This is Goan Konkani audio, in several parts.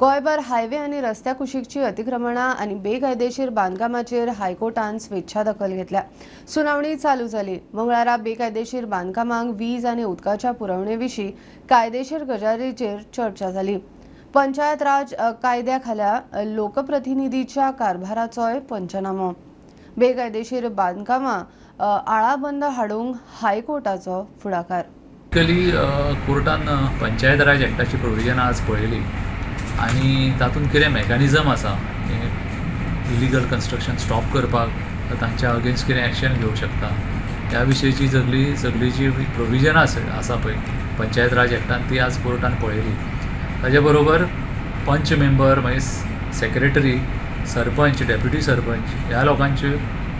गोंयभर हायवे आनी रस्त्या कुशीकची अतिक्रमणां आनी बेकायदेशीर बांदकामाचेर हायकोर्टान स्वेच्छा दखल घेतल्या. सुनावणी चालू जाली. मंगळारा बेकायदेशीर बांदकामांक वीज आनी उदकाच्या पुरवणे विशीं कायदेशीर गजालीचेर चर्चा जाली. पंचायत राज कायद्या खाला लोकप्रतिनिधीच्या कारभाराचोय पंचनामो. बेकायदेशीर बांदकामां आळाबंद हाडूंक हायकोर्टाचो फुडाकार. बेसिकली कोर्टान पंचायत राज एक्टाची प्रोविजनां आज पळयली आनी तातूंत कितें मॅकॅनिजम आसा, इलिगल कन्स्ट्रक्शन स्टॉप करपाक तांच्या अगेन्स्ट कितें एक्शन घेवंक शकता, ह्या विशयची सगळी सगळी जी प्रोविजनां आसा पळय पंचायत राज एक्टान, ती आज कोर्टान पळयली. ताजे बरोबर पंच मेंबर, मागीर सेक्रेटरी, सरपंच, डेप्युटी सरपंच ह्या लोकांच्यो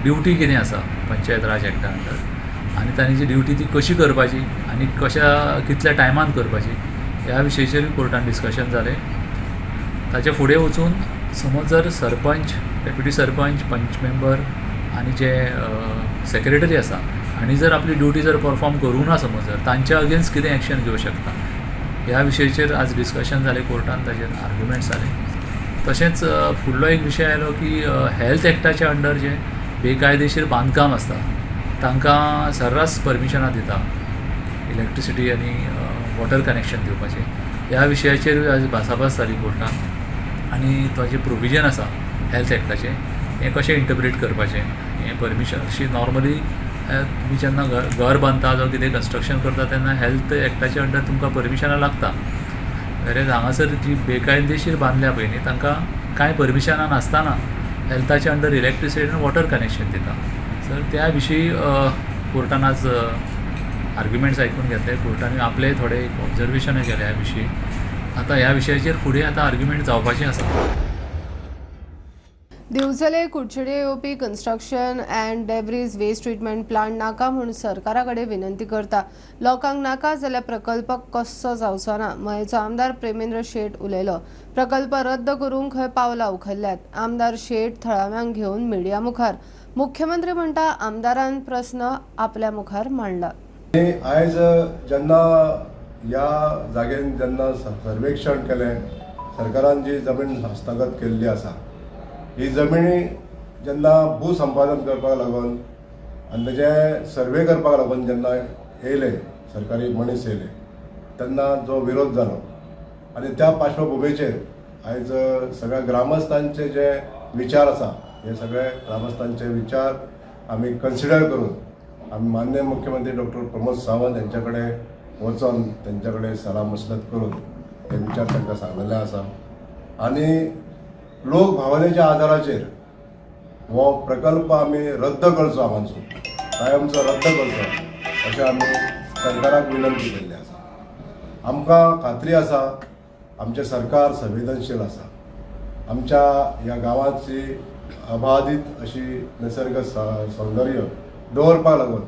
ड्युटी कितें आसा पंचायत राज एक्टा अंडर आनी तांणी जी ड्युटी ती कशी करपाची आनी कशा कितल्या टायमान करपाची, ह्या विशयाचेरूय कोर्टान डिस्कशन जालें. ताचे फुडें वचून समज जर सरपंच, डेप्युटी सरपंच, पंच मेंबर आनी जे सेक्रेटरी आसा हांणी जर आपली ड्युटी जर परफॉर्म करूंक ना समज जर, तांच्या अगेन्स्ट कितें एक्शन घेवंक शकता, ह्या विशयाचेर आज डिस्कशन जालें कोर्टान, ताजेर आर्ग्युमेंट्स जाले. तशेंच फुडलो एक विशय आयलो की हेल्थ एक्टाच्या अंडर जे बेकायदेशीर बांदकाम आसता तांकां सर्रास परमिशनां दिता इलेक्ट्रिसिटी आनी वॉटर कनेक्शन दिवपाचें. ह्या विशयाचेरूय आज भासाभास जाली कोर्टान आनी तो जें प्रोविजन आसा हेल्थ एक्टाचें, हें कशें इंटरप्रीट करपाचें, हें परमिशन अशी नॉर्मली तुमी जेन्ना घर बांदता जावं कितें कन्स्ट्रक्शन करता तेन्ना हेल्थ एक्टाच्या अंडर तुमकां परमिशनां लागता. वेरेज हांगासर जी बेकायदेशीर बांदल्या पळय न्ही, तांकां कांय परमिशनां नासतना हेल्थाच्या अंडर इलेक्ट्रिसिटी आनी वॉटर कनेक्शन दिता. सर त्या विशीं कोर्टान आज आर्ग्युमेंट्स आयकून घेतले. कोर्टान आपले थोडे एक ऑब्जर्वेशनूय केले ह्या विशीं. आतां ह्या विशयाचेर फुडें आतां आर्ग्युमेंट जावपाचें आसा. दिवचले कुडचडे येवपी construction and debris waste treatment plant नाका म्हूण सरकारा कडेन विनंती करता. लोकांक नाका जाल्यार प्रकल्प कसो जावचो ना, मयेचो आमदार प्रेमेंद्र शेट उलयलो. प्रकल्प रद्द करूंक खंय पावलां उखल्ल्यात. आमदार शेट थळाव्यांक घेवन मिडिया मुखार. मुख्यमंत्री म्हणटा आमदारान प्रस्न आपल्या मुखार मांडला. आयज जेन्ना ह्या जाग्यान जेन्ना सर्वेक्षण केलें, सरकारान जी जमीन हस्तगत केल्ली आसा, ही जमिनी जेन्ना भूसंपादन करपाक लागून आनी तेजें सर्वे करपाक लागून जेन्ना येयले सरकारी मनीस येयले तेन्ना जो विरोध जालो आनी त्या पार्श्वभुमीचेर आयज सगळ्या ग्रामस्थांचे जे विचार आसा, हे सगळे ग्रामस्थांचे विचार आमी कन्सिडर करून आमी माननीय मुख्यमंत्री डॉक्टर प्रमोद सावंत यांच्या कडेन वचोन तेंच्या कडेन सलाह मसलत करून हे विचार तांकां सांगलेले आसा आनी लोक भावनेच्या आधाराचेर हो प्रकल्प आमी रद्द करचो, हांगासून कायमचो रद्द करचो अशें आमी सरकाराक विनंती केल्ली आसा. आमकां खात्री आसा आमचें सरकार संवेदनशील आसा. आमच्या ह्या गांवाची अबाधीत अशी निसर्ग सौंदर्य दवरपाक लागून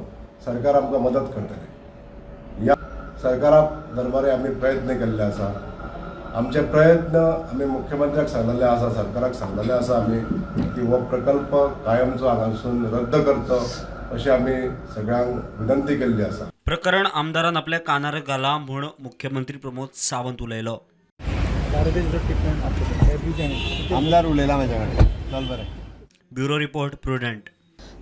सरकार आमकां मदत करतलें. ह्या सरकारा दरबारे आमी प्रयत्न केल्ले आसा. आमचे प्रयत्न आमी मुख्यमंत्र्याक सांगलेले आसा, सरकाराक सांगलेले आसा आमी की हो प्रकल्प कायमचो हांगासून रद्द करचो अशें आमी सगळ्यांक विनंती केल्ली आसा. प्रकरण आमदारान आपल्या कानार घाला म्हूण मुख्यमंत्री प्रमोद सावंत उलयलो. आमदार उलयला म्हाज्या कडेन, चल बरें. Bureau report, Prudent.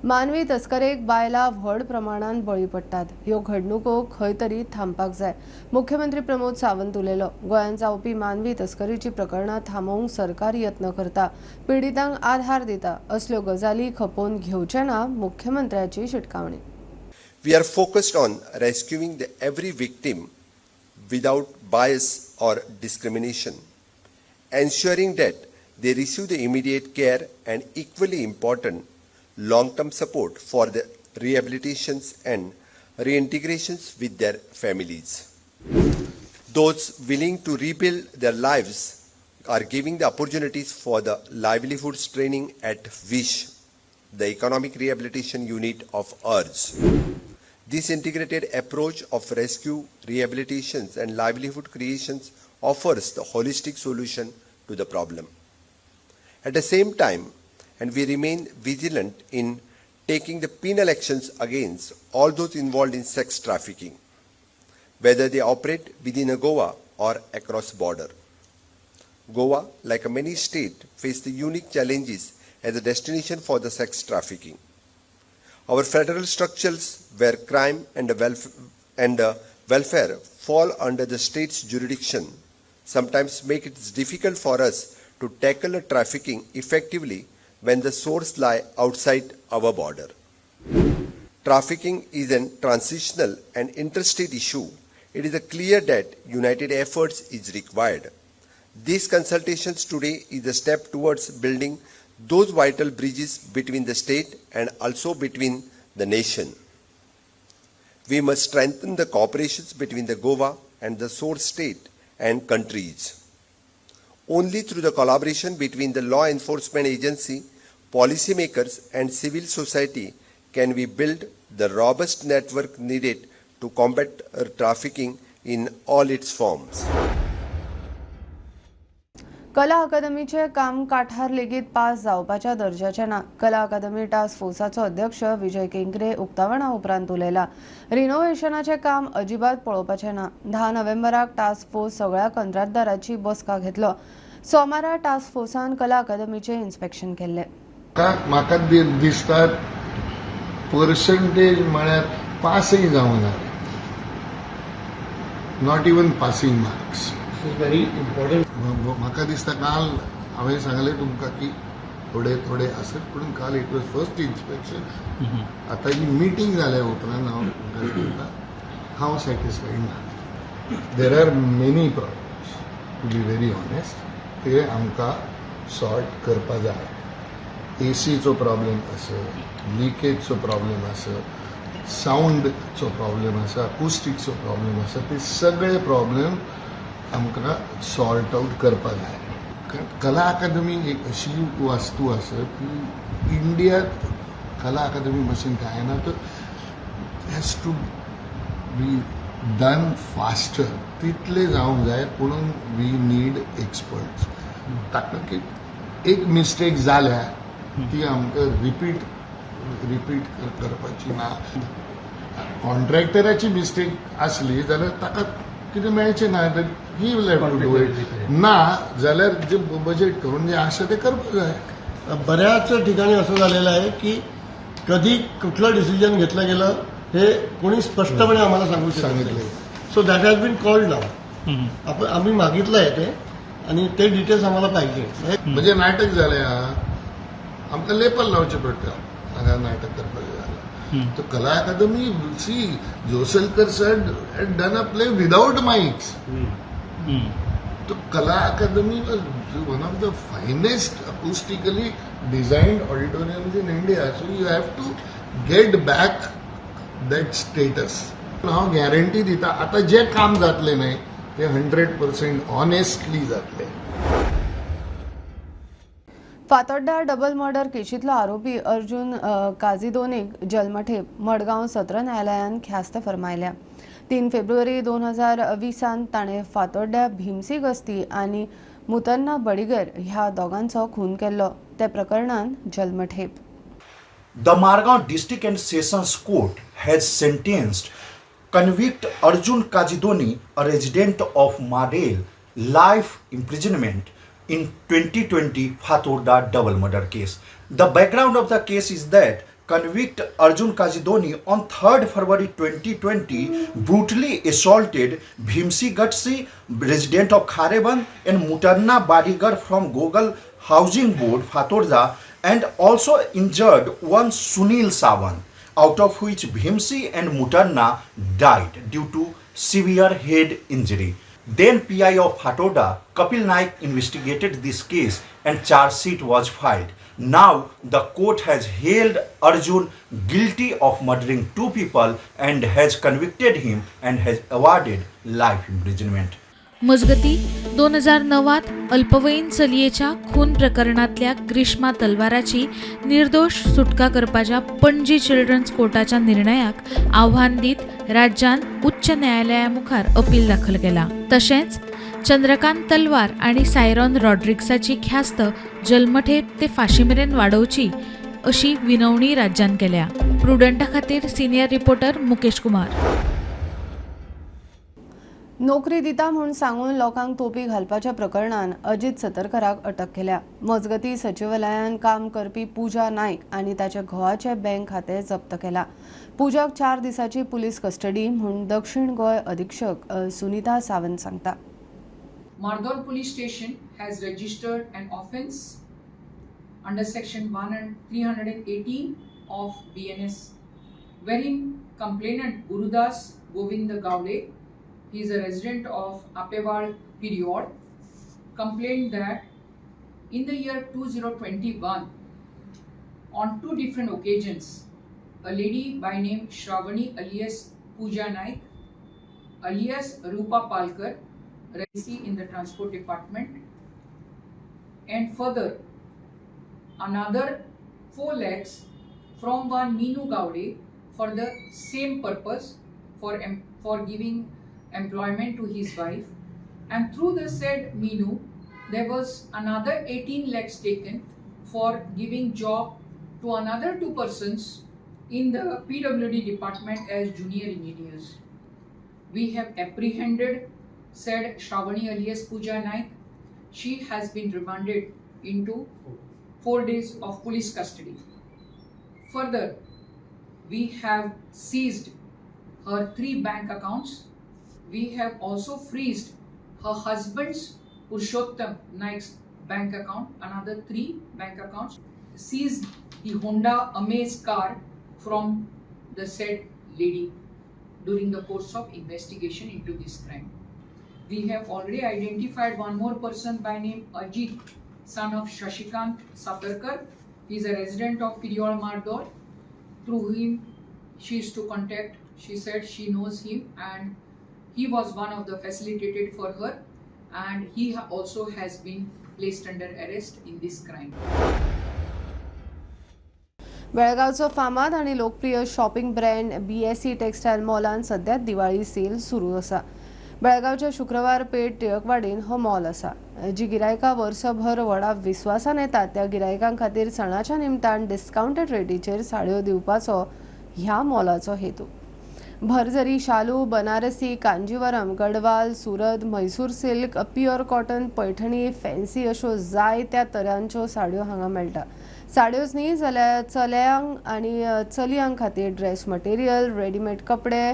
मानवी तस्करेक बायलां व्हड प्रमाणात बळी पडटात. ह्यो घडणुको खंय तरी थांबपाक जाय, मुख्यमंत्री प्रमोद सावंत उलयलो. गोंयांत जावपी मानवी तस्करीची प्रकरणां थांबोवंक सरकार यत्न करता, पिडितांक आधार दिता. असल्यो गजाली खपोवन घेवचे ना, मुख्यमंत्र्याची शिटकावणी. We are focused on rescuing the every victim without bias or discrimination, ensuring that they receive the immediate care and, equally important, long-term support for the rehabilitations and reintegrations with their families. Those willing to rebuild their lives are giving the opportunities for the livelihoods training at WISH, the Economic Rehabilitation Unit of URZ. This integrated approach of rescue, rehabilitations, and livelihood creations offers the holistic solution to the problem. At the same time, and we remain vigilant in taking the penal actions against all those involved in sex trafficking, whether they operate within a Goa or across border. Goa, like many states, faced the unique challenges as a destination for the sex trafficking. Our federal structures where crime and welfare fall under the state's jurisdiction sometimes make it difficult for us to tackle trafficking effectively when the source lie outside our border. Trafficking is a transitional and interstate issue. It is clear that united efforts is required. These consultations today is a step towards building those vital bridges between the state and also between the nation. We must strengthen the cooperations between the Goa and the source state and countries. Only through the collaboration between the law enforcement agency, policymakers and civil society can we build the robust network needed to combat trafficking in all its forms. कला अकादमीचे काम काठार लेगीत पास जावपाच्या दर्जाचें ना. कला अकादमी टास्क फोर्साचो अध्यक्ष विजय केंकरे उक्तावणा उपरांत उलयला. रिनोव्हेशनाचें काम अजिबात पळोवपाचें ना. 10 नोव्हेंबराक टास्क फोर्स सगळ्या कंत्राटदाराची बसका घेतलो. सोमारा टास्क फोर्सान कला अकादमीचें इन्स्पेक्शन केल्लें. म्हाका दिसता पर्संटेज म्हळ्यार पासय जावना, not even passing marks. Very important. म्हाका दिसता काल हांवें सांगलें तुमकां की थोडे थोडे आसत, पूण काल it was first inspection. आतां ही मिटींग जाल्या उपरांत हांव तुमकां सांगता हांव सॅटिस्फायड ना. There are many problems, to be very honest, ते आमकां सॉर्ट करपा जाय. एसीचो प्रॉब्लेम आसत, लिकेजचो प्रॉब्लेम आसत, सावंडचो प्रॉब्लेम आसा, अकुस्टिकचो प्रॉब्लेम आसा, ते सगळे प्रॉब्लेम आमकां सॉर्ट आउट करपा जाय. कला अकादमी एक अशी वास्तू आसा की इंडियात कला अकादमी भशेन कांय ना, तर has to be done faster, तितले जावंक जाय. पुणून we need experts. ताका की एक मिस्टेक जाल्या ती आमकां रिपीट रिपीट करपाची ना. कॉन्ट्रॅक्टराची मिस्टेक आसली जाल्यार ताका कितें मेळचें ना, he will have to do it. ना जाल्यार जे बजेट करून जे आसा ते करपाक जाय. बऱ्याच ठिकाणी असं झालेलं आहे की कधी कुठलं डिसिजन घेतलं गेलं हे कोणी स्पष्टपणे आम्हाला सांगू सांगितलं. So that has been called now. आपण आम्ही मागितलं आहे ते आणि ते डिटेल्स आम्हाला पाहिजे. म्हणजे नाटक जालें आमकां लेपल लावचें पडटा हांगा नाटक करपाचें जाल्यार. तर Kala Akademi, see Josalkar sir had done a play without mics. तर Kala Akademi was one of the finest acoustically designed auditoriums in India. So you have to get back that status. हांव गॅरंटी दिता आतां जें काम जातलें न्हय तें 100% ऑनेस्टली जातलें. फातोड्डा डबल मर्डर केशींतलो आरोपी अर्जुन काजिदोनीक जल्मठेप मडगांव सत्र न्यायालयान ख्यास्त फर्मायल्या. 3 फेब्रुवारी 2020 ताणें फातोड्ड्या भीमसी गस्ती आनी मुतन्ना बडिगर ह्या दोगांचो खून केल्लो. त्या प्रकरणान जल्मठेप. The Margao District and Sessions Court has sentenced convict Arjun Kajidoni, a resident of Madel, life imprisonment in 2020 Fatorda double murder case. The background of the case is that convict Arjun Kajidoni on 3rd February 2020 brutally assaulted Bhimsi Gatsi, resident of Khareban, and Mutanna Barigar from Gogol Housing Board, Fatorda, and also injured one Sunil Sawan, out of which Bhimsi and Mutanna died due to severe head injury. Then PI of Fatorda, Kapil Naik, investigated this case and charge sheet was filed. Now the court has held Arjun guilty of murdering 2 people and has convicted him and has awarded life imprisonment. मजगती 2009 अल्पवयीन चलयेच्या खून प्रकरणांतल्या ग्रीष्मा तलवाराची निर्दोष सुटका करपाच्या पणजी चिल्ड्रन्स कोर्टाच्या निर्णयाक आव्हान दीत राज्यान उच्च न्यायालया मुखार अपील दाखल केला. तशेंच चंद्रकांत तलवार आनी सायरॉन रॉड्रिक्साची ख्यास्त जल्मठेप ते फाशी मेरेन वाडोवची अशी विनवणी राज्यान केल्या. प्रुडंटा खातीर सिनियर रिपोर्टर मुकेश कुमार. नोकरी दिता म्हूण सांगून लोकांक तोपी घालपाच्या प्रकरणान अजित सतरकराक अटक केल्या. मजगती सचिवालयान काम करपी पूजा नायक आनी ताच्या घोवाचे बँक खातें जप्त केला. पूजाक 4 दिसांची पुलीस कस्टडी म्हूण दक्षिण गोंय अधीक्षक सुनीता सावंत सांगता. Mardol Police Station has registered an offence under section 318 of BNS, wherein complainant Gurudas Govind Gawde, he is a resident of Apewal Period, complained that in the year 2021, on 2 different occasions, a lady by name Shravani alias Pooja Naik alias Rupa Palkar, residency in the transport department, and further another 4 lakhs from one Meenu Gawde for the same purpose, for giving employment to his wife, and through the said Meenu there was another 18 lakhs taken for giving job to another 2 persons in the PWD department as junior engineers. We have apprehended said Shravani alias Pooja Naik. She has been remanded into 4 days of police custody. Further, we have seized her 3 bank accounts. We have also freezed her husband's Purushottam Naik's bank account, another 3 bank accounts, seized the Honda Amaze car from the said lady during the course of investigation into this crime. We have already identified one more person by name Ajit, son of Shashikant Satarkar. He is a resident of Piriol Mardol. Through him, she is to contact. She said she knows him and he was one of the facilitated for her, and he also has been placed under arrest in this crime. बेळगावचो फामाद आनी लोकप्रिय shopping brand BSE textile मॉलान सध्या दिवाळी सेल सुरू आसा. बेळगावच्या शुक्रवार पेठ टिळकवाडीन हो मॉल आसा. जी गिरायकां वर्सभर व्हडा विस्वासान येतात त्या गिरायकां खातीर सणाच्या निमतान डिस्कावंटेड रेटीचेर साडयो दिवपाचो ह्या मॉलाचो हेतू. भरजरी शालू, Banarasi, Kanjeevaram, Gadwal, Surat, Mysore silk, pure cotton, Paithani, fancy अश्यो जायत्या तरांच्यो साडयो हांगा मेळटा. साडयोच न्ही जाल्यार चल्यांक आनी चलयां खातीर ड्रेस मटेरियल, रेडीमेड कपडे,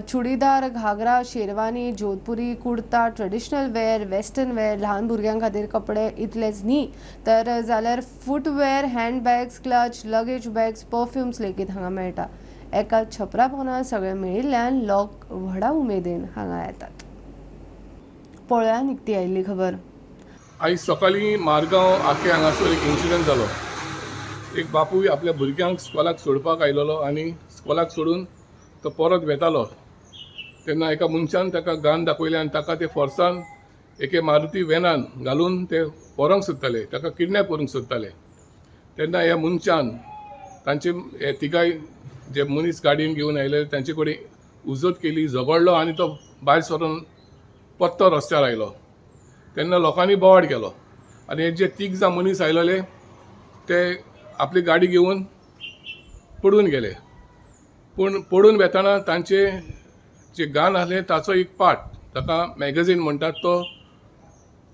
churidar, ghagra, sherwani, Jodhpuri, kurta, traditional wear, western wear, ल्हान भुरग्यां खातीर कपडे इतलेच न्ही तर जाल्यार footwear, handbags, clutch, luggage bags, perfumes लेगीत हांगा मेळटा. एका छपरा पोना सगळें मेळिल्ल्यान लोक व्हडा उमेदीन हांगा येतात. पळोवया निकती आयिल्ली खबर. आयज सकाळीं मारगांव आके हांगासर एक इन्सिडंट जालो. एक बापूय आपल्या भुरग्यांक स्कॉलाक सोडपाक आयलेलो आनी स्कॉलाक सोडून तो परत वेतालो तेन्ना एका मनशान ताका गान दाखयलें आनी ताका ते फोर्सान एके मारुती वेनान घालून ते व्हरोंक सोदताले, ताका किडनॅप करूंक सोदताले. तेन्ना ह्या मनशान तांचे हे तिगाय जे मनीस गाडयेन घेवन आयले तांचे कडेन उजत केली, झगडलो आनी तो भायर सरून परतो रस्त्यार आयलो. तेन्ना लोकांनी बोवाळ केलो आनी हे जे तीग जाण मनीस आयलेले ते आपली गाडी घेवन पडून गेले. पूण पडून वेतना तांचे जे गान आसलें ताचो एक पार्ट, ताका मॅगझीन म्हणटात, तो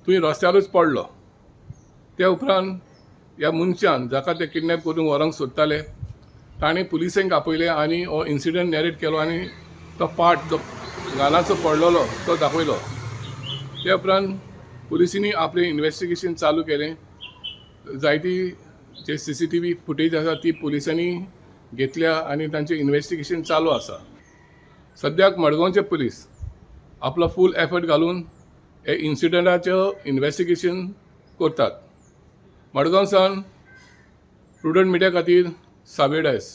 थंय रस्त्यारूच पडलो. त्या उपरांत ह्या मनशान जाका ते किडनॅप करून व्हरोंक सोदताले ताणें पुलिसेंक आपयले आनी हो इन्सिडंट नॅरेट केलो आनी तो पार्ट जो गानाचो पडलेलो तो दाखयलो. त्या उपरांत पुलिसांनी आपलें इन्वेस्टिगेशन चालू केलें. जायती जे CCTV footage आसा ती पुलिसांनी घेतल्या आनी तांचें इन्वेस्टिगेशन चालू आसा. सद्याक मडगांवचे पुलीस आपलो फूल एफर्ट घालून हे इन्सिडंटाचें इन्वेस्टिगेशन करतात. मडगांव सावन प्रुडंट मिडिया खातीर सावेर डायस.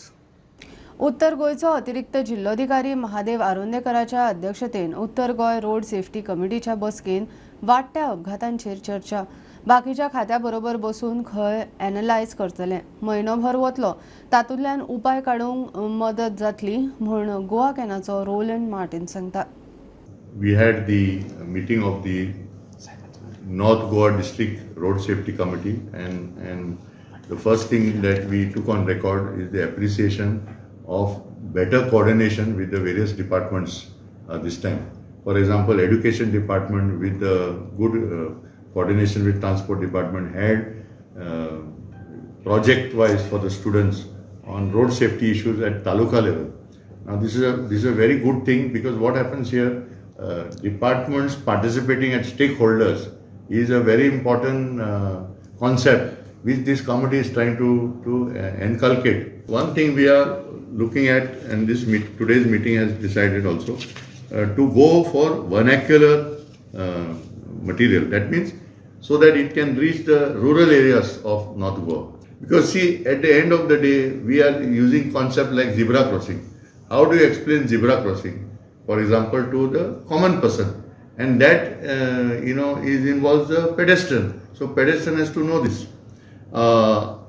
उत्तर गोंयचो अतिरिक्त जिल्लोधिकारी महादेव आरोंदेकराच्या अध्यक्षतेन उत्तर गोंय रोड सेफ्टी कमिटीच्या बसकेन वाडट्या अपघातांचेर चर्चा. बाकीच्या खात्या बरोबर बसून खंय एनलायज करतले. म्हयनोभर वतलो तातूंतल्यान उपाय काडूंक मदत जातली म्हूण गोवा कॅनाचो रोलंड मार्टीन सांगता. We had the meeting of the North Goa District Road Safety Committee, and the first thing that we took on record is the appreciation of better coordination with the various departments this time. For example, education department with good coordination with transport department had project wise for the students on road safety issues at taluka level. Now this is a very good thing, because what happens here, departments participating as stakeholders is a very important concept which this committee is trying to inculcate. One thing we are looking at, and this today's meeting has decided also, to go for vernacular material. That means so that it can reach the rural areas of North Goa. Because see, at the end of the day, we are using concept like zebra crossing. How do you explain zebra crossing, for example, to the common person? And that, is involves the pedestrian. So pedestrian has to know this.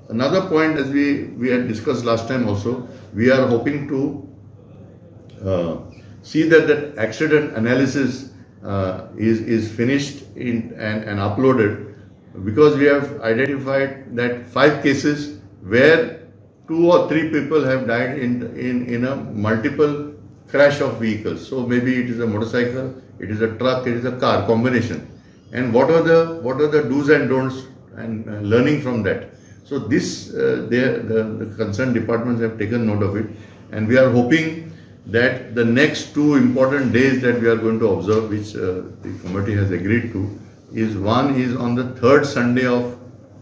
Another point, as we had discussed last time also, we are hoping to see that that accident analysis is finished and uploaded, because we have identified that 5 cases where 2 or 3 people have died in a multiple crash of vehicles. So maybe it is a motorcycle, it is a truck, it is a car combination. And what are the do's and don'ts, and learning from that. So this the concerned departments have taken note of it, and we are hoping that the next 2 important days that we are going to observe, which the committee has agreed to, is one is on the 3rd Sunday of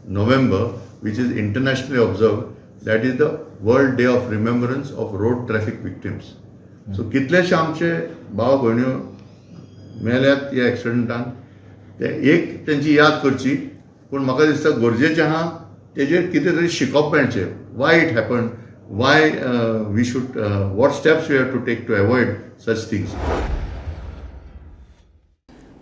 November, which is internationally observed, that is the World Day of Remembrance of Road Traffic Victims. So कितलेशे आमचे भाव भयण्यो मेल्यात ह्या एक्सिडंटान, ते एक तेंची याद करची, पूण म्हाका दिसता गरजेचें आहा तेजेर कितें तरी शिकप मेळचें, why it happen, why we should, what steps we have to take to avoid such things.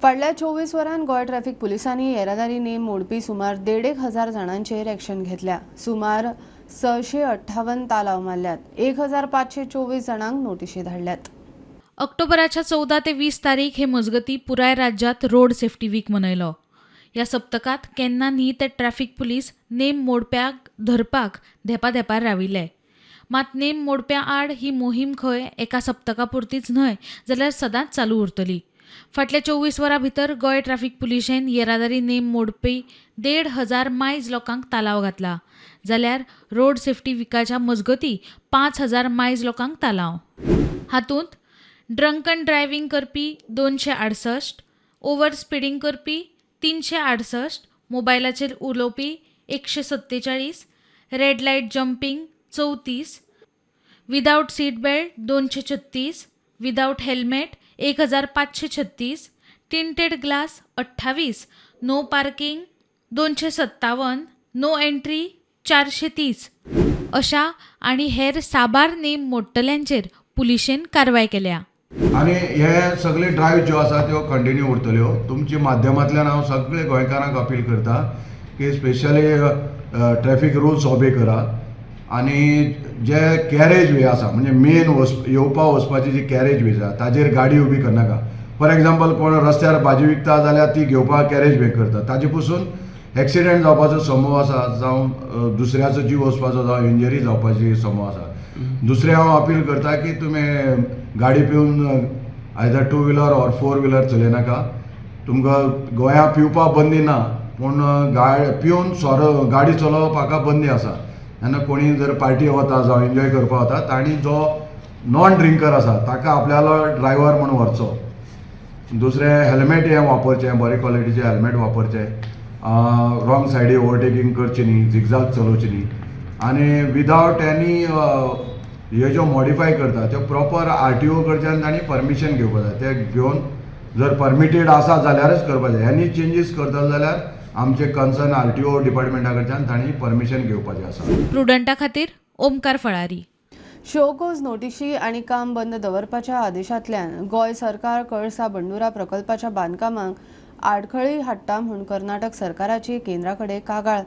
फाटल्या 24 वरांत गोंय ट्रॅफिक पुलिसांनी येरादारी नेम मोडपी सुमार 1,500 जाणांचेर एक्शन घेतल्या. सुमार 658 तालाव मारल्यात. 1524 जाणांक नोटिशी धाडल्यात. ऑक्टोबराच्या 14 ते 20 तारीख हे मजगती पुराय राज्यात रोड सेफ्टी वीक मनयलो. ह्या सप्तकांत केन्ना न्ही ते ट्रॅफिक पुलीस नेम मोडप्याक धरपाक धेपाधेपार राविल्ले. मात नेम मोडप्या आड ही मोहीम खंय एका सप्तका पुरतीच न्हय जाल्यार सदांच चालू उरतली. फाटल्या 24 वरां भितर गोंय ट्रॅफिक पुलिशेन येरादारी नेम मोडपी 1,500 मायज लोकांक तालाव घातला, जाल्यार रोड सेफ्टी विकाच्या मजगती 5,000 मायज लोकांक तालाव. हातूंत ड्रंकन ड्रायव्हिंग करपी 268, ओव्हर स्पिडींग करपी 368, मोबायलाचेर उलोवपी 147, red light jumping 34, without seat belt 236, without helmet 1536, tinted glass 28, no parking 257, no entry 430 अशा आनी हेर साबार नेम मोडटल्यांचेर पुलिशेन कारवाय केल्या. आनी हे सगळे ड्रायव्ह ज्यो आसा त्यो कंटिन्यू उरतल्यो. तुमच्या माध्यमांतल्यान हांव सगळे गोंयकारांक अपील करता की स्पेशली ट्रॅफिक रुल्स ऑबे करा आनी जे कॅरेज वे आसा म्हणजे मेन येवपा वचपाची जी कॅरेज वे आसा ताजेर गाडी उबी करनाका. फॉर एग्जाम्पल कोण रस्त्यार भाजी विकता जाल्यार ती घेवपाक कॅरेज वे करता, ताजे पसून एक्सिडंट जावपाचो संभव आसा, जावं दुसऱ्याचो जीव वचपाचो, जावं इंजरी जावपाची संभव आसा. दुसरें हांव अपील करता की तुमी गाडी पिवन either 2 wheeler or 4 wheeler चलयनाका. तुमकां गोंया पिवपाक बंदी ना, पूण पिवन सोरो गाडी चलोवप हाका बंदी आसा. तेन्ना कोणी जर पार्टी वता जावं एन्जॉय करपाक वता तांणी जो नॉन ड्रिंकर आसा ताका आपल्यालो ड्रायव्हर म्हूण व्हरचो. दुसरें हेल्मेट हें वापरचें, बरे क्वॉलिटीचें हेल्मेट वापरचें, रॉंग सायडी ओवरटेकींग करची न्ही, झिगझाग चलोवची न्ही, आनी विदावट एनी हे ज्यो मॉडिफाय करता त्यो प्रॉपर RTO कडच्यान तांणी परमिशन घेवपाक जाय. ते घेवन जर परमिटेड आसा जाल्यारच करपाक जाय. एनी चेंजीस करतले जाल्यार आमचे कन्सर्न RTO डिपार्टमेंटा कडच्यान तांणी परमिशन घेवपाचें आसा. प्रुडंटा खातीर ओमकार फळारी. शोकोज नोटिशी आनी काम बंद दवरपाच्या आदेशांतल्यान गोंय सरकार कळसा बंडुरा प्रकल्पाच्या बांदकामाक आडखळी हाडटा म्हूण कर्नाटक सरकाराची केंद्रा कडेन कागाळ.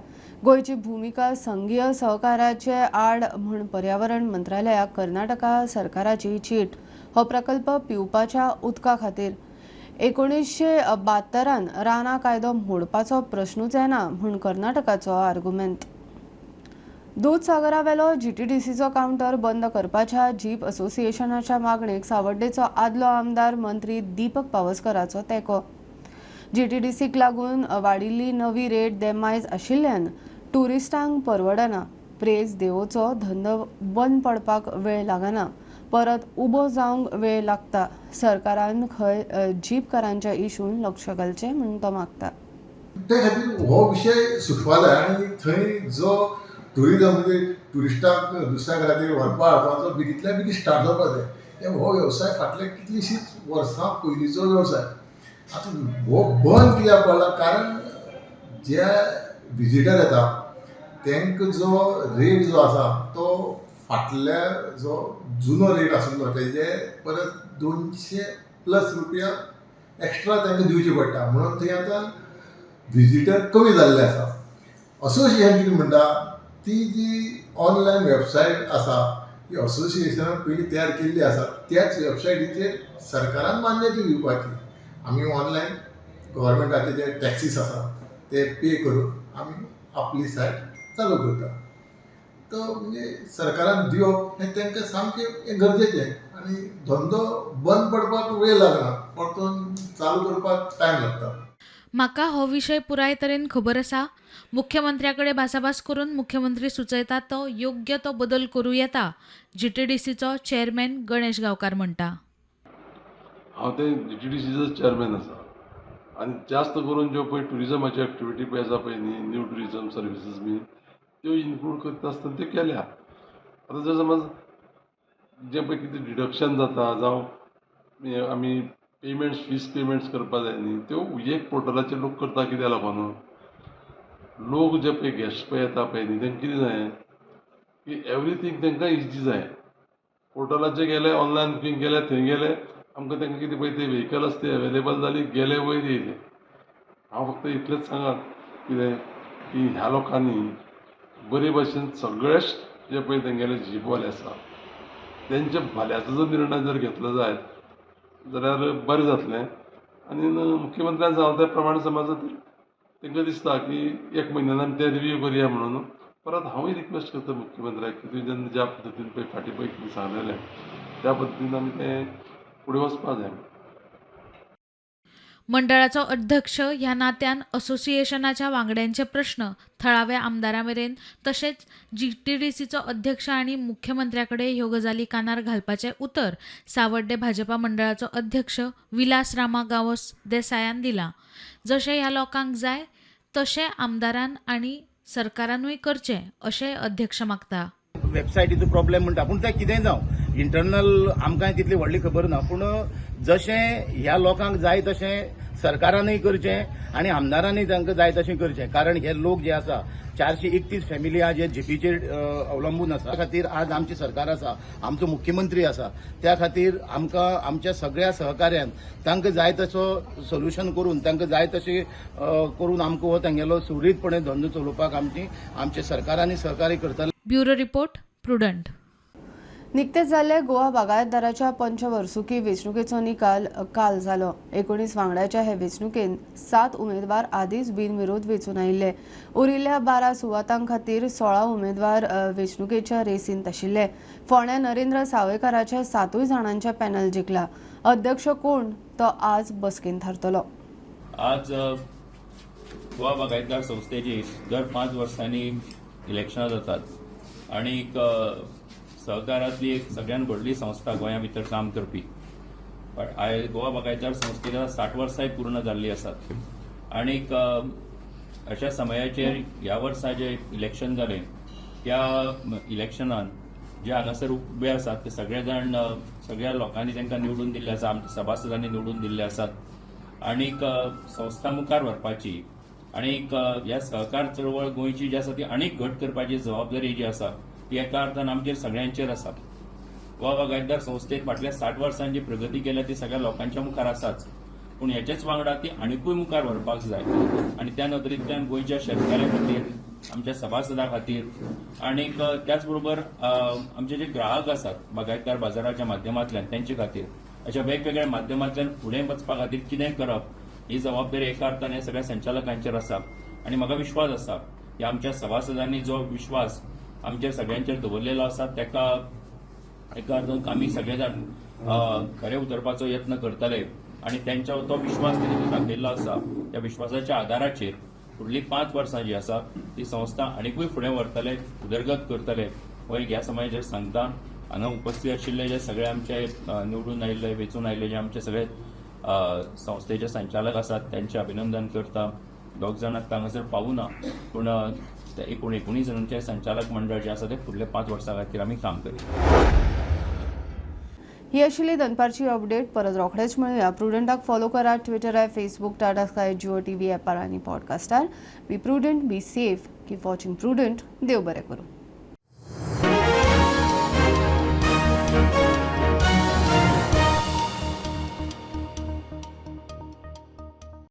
गोंयची भुमिका संघीय सहकाराचे आड म्हूण पर्यावरण मंत्रालयाक कर्नाटका सरकाराची चीट. हो प्रकल्प पिवपाच्या उदका खातीर 1972 रानां कायदो मोडपाचो प्रश्नूच येना म्हूण कर्नाटकाचो आर्गुमेंत. दूदसागरावेलो जीटीडीसीचो कावंटर बंद करपाच्या जीप असोसिएशनाच्या मागणेक सावड्डेचो आदलो आमदार मंत्री दीपक पावसकराचो तेंको. जीटीडीसीक लागून वाडिल्ली नवी रेट देमायज आशिल्ल्यान ट्युरिस्टांक परवडना. प्रेज देवोचो धंदो बंद पडपाक वेळ लागना, परत उबो जावंक वेळ लागता. सरकारान खंय जीपकारांच्या इशून लक्ष घालचें म्हूण तो मागता. ते खातीर हो विशय सुटपा जाय आनी थंय जो टुरिजम म्हणजे ट्युरिस्टांक दुसऱ्या घराचेर व्हरपा हाडपाचो बेगींतल्या बेगीन स्टार्ट जावपा जाय. हो वेवसाय फाटले कितलीशींच वर्सां पयलींचो वेवसाय आतां हो बंद कित्याक पडला, कारण जे विजिटर येता तांकां जो रेट जो आसा तो फाटल्या जो जुनो रेट आशिल्लो तेजे परत 200+ रुपया एक्स्ट्रा तांकां दिवचे पडटा, म्हणून थंय आतां विजिटर कमी जाल्ले आसा. असोसिएशन कितें म्हणटा, ती जी ऑनलायन वेबसायट आसा ती असोसिएशनान पयलीं तयार केल्ली आसा, त्याच वेबसायटीचेर सरकारान मान्यता दिवपाची. आमी ऑनलायन गव्हर्मेंटाचे जे टॅक्सीस आसा ते पे करून आमी आपली सायट चालू करता. तो म्हणजे सरकारान दिवप हें तांकां सामकें गरजेचें आनी धंदो बंद पडपाक वेळ लागना, परतून चालू करपाक टायम लागता. म्हाका हो विशय पुराय तरेन खबर आसा. मुख्यमंत्र्या कडेन भासाभास करून मुख्यमंत्री सुचयता तो योग्य तो बदल करूं येता, जीटीडीसीचो चेअरमॅन गणेश गांवकार म्हणटा. हांव ते जीटीडीसीचो चेअरमॅन आसा आनी जास्त करून ज्यो पळय ट्युरिजमाच्यो एक्टिविटी पळय आसा पळय न्ही, न्यू ट्युरिजम सर्विसीस बी त्यो इन्क्लूड करता आसतना त्यो केल्या. आतां जर समज जें पळय कितें डिडक्शन जाता जावं आमी पेमेंट्स फीस पेमेंट्स करपा जाय न्ही, त्यो एक पोर्टलाचेर लोक करता. कित्याक लागून लोक जे पळय गेस्ट पळय येता पळय न्ही, तांकां कितें जाय की एवरीथींग तांकां इजी जाय. पोर्टलाचेर गेले, ऑनलायन बुकींग केलें, थंय गेले, आमकां तांकां कितें पळय ते व्हेकल आसा ते अवेलेबल जाली, गेले वयर येयले. हांव फक्त इतलेंच सांगात कितें की ह्या लोकांनी बरे भशेन सगळे जे पळय तेंगेले जीपवाले आसा तेंच्या भल्याचो जर निर्णय जर घेतलो जायत जाल्यार बरें जातलें. आनी मुख्यमंत्र्यान सांगलां त्या प्रमाणे समज तांकां दिसता की एक म्हयन्यान आमी तें रिव्यू करया म्हणून परत हांवूय रिक्वेस्ट करता मुख्यमंत्र्याक की तुवें जेन्ना ज्या पद्दतीन पळय फाटीं पळय कितें सांगलेलें त्या पद्दतीन आमी तें फुडें वचपा जाय. मंडळाचो अध्यक्ष ह्या नात्यान असोसिएशनाच्या वांगड्यांचे प्रश्न थळाव्या आमदारां मेरेन तशेंच जीटीडीसीचो अध्यक्ष आनी मुख्यमंत्र्या कडेन ह्यो गजाली कानार घालपाचें उतर सावड्डे भाजपा मंडळाचो अध्यक्ष विलास रामा गांवस देसायान दिलां. जशें ह्या लोकांक जाय तशें आमदारान आनी सरकारानूय करचें अशें अध्यक्ष मागता. वेबसायटीचो प्रॉब्लेम म्हणटा, पूण तें कितेंय जावं इंटरनल आमकां तितली व्हडली खबर ना, पूण जशें ह्या लोकांक जाय तशें सरकारानूय करचें आनी आमदारांनी तांकां जाय तशें करचें. कारण हे लोक जे आसा 431 फॅमिली आज हे जीपीचेर अवलंबून आसा. त्या खातीर आज आमची सरकार आसा, आमचो मुख्यमंत्री आसा, त्या खातीर आमकां आमच्या सगळ्या सहकार्यान तांकां जाय तसो सोल्युशन करून तांकां जाय तशें करून आमकां हो तांगेलो सुरळीतपणे धंदो चलोवपाक आमच्या सरकारांनी सहकार्य करतले. Bureau report, Prudent. निकतेच जाल्ले गोवा बागायतदाराच्या पंचवर्सुकी वेंचणुकेचो निकाल काल जालो. 19 वांगड्याच्या हे वेंचणुकेंत 7 उमेदवार आदींच बिनविरोध वेंचून आयिल्ले. उरिल्ल्या 12 सुवातां खातीर 16 उमेदवार वेंचणुकेच्या रेसींत आशिल्ले. फोंड्या नरेंद्र सावयकाराच्या 7 जाणांचे पॅनल जिखला. अध्यक्ष कोण तो आज बसकेंत थारतलो. आज गोवा बागायतदार संस्थेची दर 5 वर्सांनी इलेक्शनां जातात आनी सहकारांतली एक सगळ्यात व्हडली संस्था गोंया भितर काम करपी गोवा बागायतदार संस्थेला 60 वर्सांय पूर्ण जाल्ली आसात. आनीक अशा समयाचेर ह्या वर्सा जे इलेक्शन जालें त्या इलेक्शनान जे हांगासर उबे आसात ते सगळे जाण सगळ्या लोकांनी तांकां निवडून दिल्ले आसा, आमच्या सभासदांनी निवडून दिल्ले आसात. आनीक संस्था मुखार व्हरपाची आनीक ह्या सहकार चळवळ गोंयची जी आसा ती आनीक घट करपाची जबाबदारी जी आसा ती एका अर्थान आमचेर सगळ्यांचेर आसा. गोवा बागायतदार संस्थेन फाटल्या 60 वर्सांची प्रगती केल्या ती सगळ्या लोकांच्या मुखार आसाच, पूण हेचेच वांगडा ती आनिकूय मुखार व्हरपाक जाय आनी त्या नदरेंतल्यान गोंयच्या शेतकाऱ्यां खातीर, आमच्या सभासदां खातीर आनीक त्याच बरोबर आमचे जे ग्राहक आसात बागायतदार बाजाराच्या माध्यमांतल्यान तेंचे खातीर अशा वेगवेगळ्या माध्यमांतल्यान फुडें वचपा खातीर कितें करप ही जबाबदारी एका अर्थान ह्या सगळ्या संचालकांचेर आसा. आनी म्हाका विश्वास आसा की आमच्या सभासदांनी जो विश्वास आमच्या सगळ्यांचेर दवरलेलो आसा ताका एका अर्थान आमी सगळे जाण खरे उतरपाचो यत्न करतले आनी त्यांच्या तो विश्वास कितें दाखयल्लो आसा त्या विश्वासाच्या आदाराचेर फुडली 5 वर्सां जी आसा ती संस्था आनीकूय फुडें व्हरतले, उदरगत करतले हो एक ह्या समाजाचेर सांगता. हांगा उपस्थित आशिल्ले जे सगळे आमचे निवडून आयिल्ले, वेंचून आयिल्ले जे आमचे सगळे संस्थेचे संचालक आसात त्यांचे अभिनंदन करता. 2 जाणांक हांगासर पावूना पूण एकूण 19 जाणांचे संचालक मंडळ जे आसा ते फुडले 5 वर्सां खातीर आमी काम करीत. ही आशिल्ली दनपारची अपडेट. परत रोखडेच मेळुया. प्रुडंटाक फॉलो करा Twitter, Facebook, Tata Sky, Jio TV ॲपार आनी पॉडकास्टार. Be prudent, be safe, keep watching Prudent. देव बरें करूं.